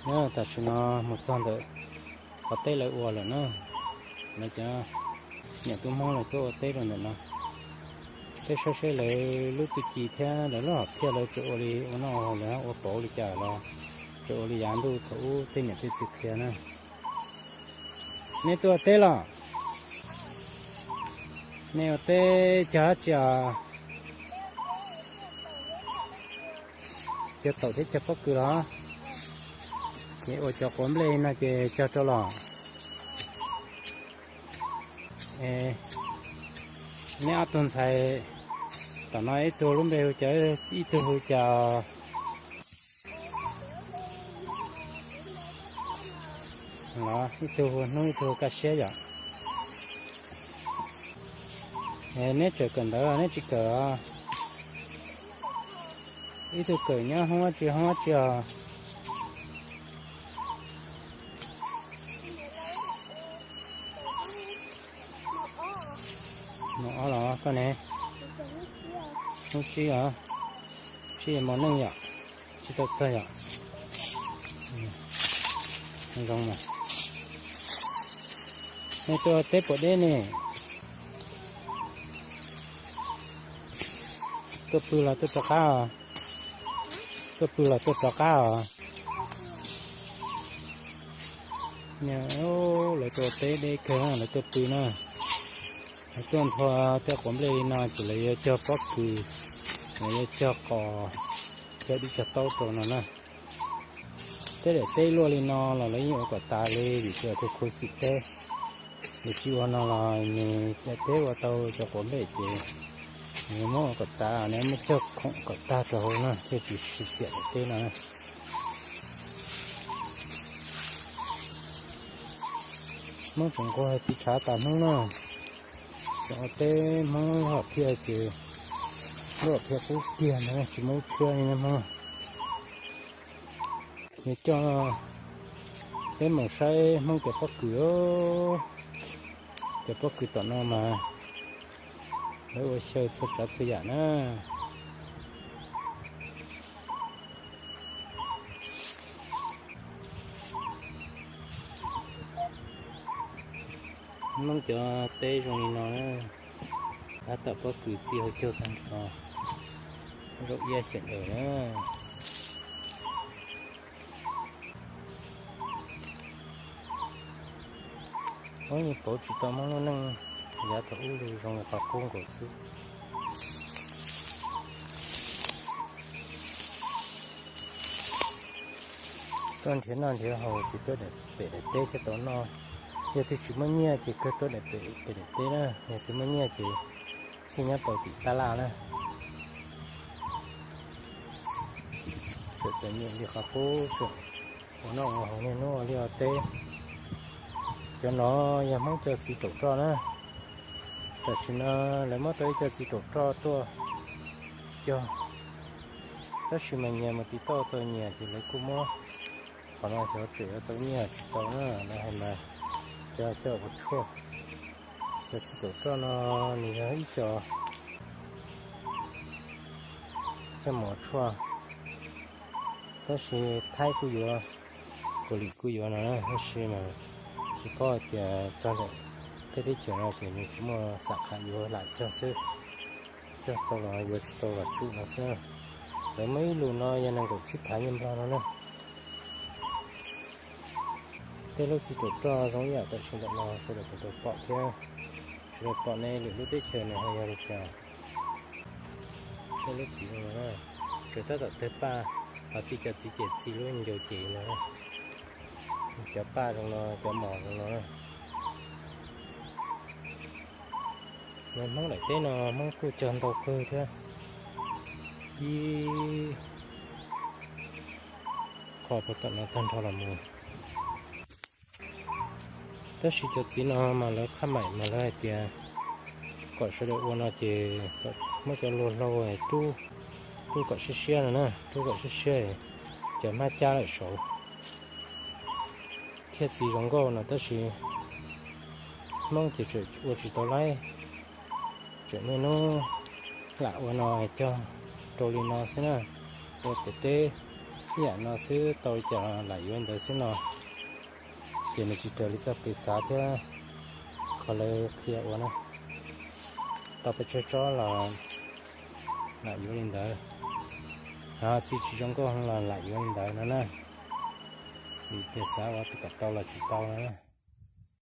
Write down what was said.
Tam sim no mus txog ntawm qhov teb lawv ua lawm na, lawv cov niam tub Hmoob lawv tuaj ua teb rau ntawm no. Peb saib seb lawv lub txuj ci thiab lawv lub hom phiaj lawv tseem ua li ua noj ua haus, lawv ua pauv li cas los tseem ua li yav ntuj thaum ub tej niam tej txiv qhia na. Nej tuaj ua teb los? Nej ua teb cog dab tsi os? Cog taum thiab cog pob kws los? Ces ua cov quav nplej no ces cog rau los? Neb ob tug ntxhais, tom no ib tug lub npe hu cas, ib tug hu cas? Los ib tug hu Hnub, ib tug hu Kaj Siab yom. Neb tseem kawm ntawv, neb tsis kawm os? Ib tug kawm nyob hoob dab tsi hoob dab tsi os? Mos ob los koj ne? Hnub tsib os. Tsib mos neej yom? Tsis tau txog yom? Zoo mas. Nej tuaj teb puas deb ne? Tuaj pw los tuaj rov qab os? Tuaj pw los tuaj rov qab os? Lawv tuaj teb deb kawg, lawv tuaj pw na. Lawv tuaj nthua tej quav nplej li no ces lawv yuav cog pob kws, lawv yuav cog qos, cog dib cog taub rau no na. Tej daim teb luaj li no los lawv yeej ua kom tas li vim tias khuv khuv xim teb. Lawv tsis ua no los nws daim teb ua tau cov quav nplej ces nws muab ua kom tas, nws muab cog khoom kom tag rau hauv na thiaj tsis xiam daim teb no. Hmoob tseem nquag tiv tshav tas hnub na. Tseem ua teb Hmoob lub hom phiaj ces lub hom phiaj qub kiag na, tsis muaj lub tshiab li na Hmoob. Nws coj peb mus saib Hmoob cov pob kws, cov pob kws tom no mas lawv ua xyaw txhua tsav txhua yam na. Hmoob cov teb zoo li no na, tab tom pob kws txi hauv caug tag nrho, zaum iab xyem daws na. Ub, yeej pauv tsis tau Hmoob lub neej yav thaum ub li, zoo li qhov qub nkaus xwb. Tuaj nrhiav noj nrhiav haus ces tuaj daim pem daim teb thiaj tau noj. Yog twg tsis muaj nyiaj ces kawg tuaj daim pem pem daim teb na, yog twg muaj nyiaj ces thiaj nyob tau tim tab laj na. Txawm txom nyem li qhov qub tseem ua noj ua haus niaj hnub ua liaj ua teb. Cov no yog Hmoob cov txiv raum roj na. Tam sim no lawv muab tau ib co txiv raum roj tuaj cog, tab sis mas nyias mus tiv tauj tau nyias ces lawv kuj muab qhov no xyov tseem yuav tau nyiaj tsis tau na. Lawv hais mas cog coj ua tshuaj. Cov txiv raum roj no nws yog ib co coj mus ua tshuaj, tab sis Thaib kuj yuav, Kaus Lim kuj yuav no, tab sis mas tsis paub hais tias txog ntawm peb teb chaws no ces nws tsis muaj xam kham yuav, lam cog xwb. Cog tau los yuav, tsis tau los tsum no xwb. Lawv muaj ib lus no yog nees nkaum tsib phav nyiaj Nplog no na. Tej lub txiv raum roj zoo ib yam tam sim ntawm no sawv daws puas tau pom thiab? Sawv daws pom ne, lwm lub teb chaws nws ho yog li cas? Tej lub txiv zoo no na, tsuas tab tom tawg paj, ho txi cov txiv ces txi lub ncau ces no. Cov paj zoo no, cov mos zoo no. Lawv Hmoob daim teb no Hmoob kuj cog ntau kawg thiab, ib qho puag tom no tag nrho los mus. Tab sis cov txiv no mas lawv khab maim mas lawv hais tias kom sawv daws ua no ces kom muab cov luag hlau rub, rub kom siab siab no na, rub kom siab siab, cov hmab cab lawm saud thiaj txi zoo nkauj no. Tab sis Hmoob ces tseem ua tsis tau laib, tseem niaj hnub lam ua no cog rau li no xwb na. Ua pem teb, Ib yam no xwb tau li cas lam yuav li ntawd xwb no, ces nws tsis raws li txoj kev xav thiab qhov lawv qhia ua na. Tau peb tsawg tsob los lam yuav li ntawd, ho txiv tsis zoo nkauj los lam yuav li ntawd no na. Vim tias xav ua kom tau los tsis tau no.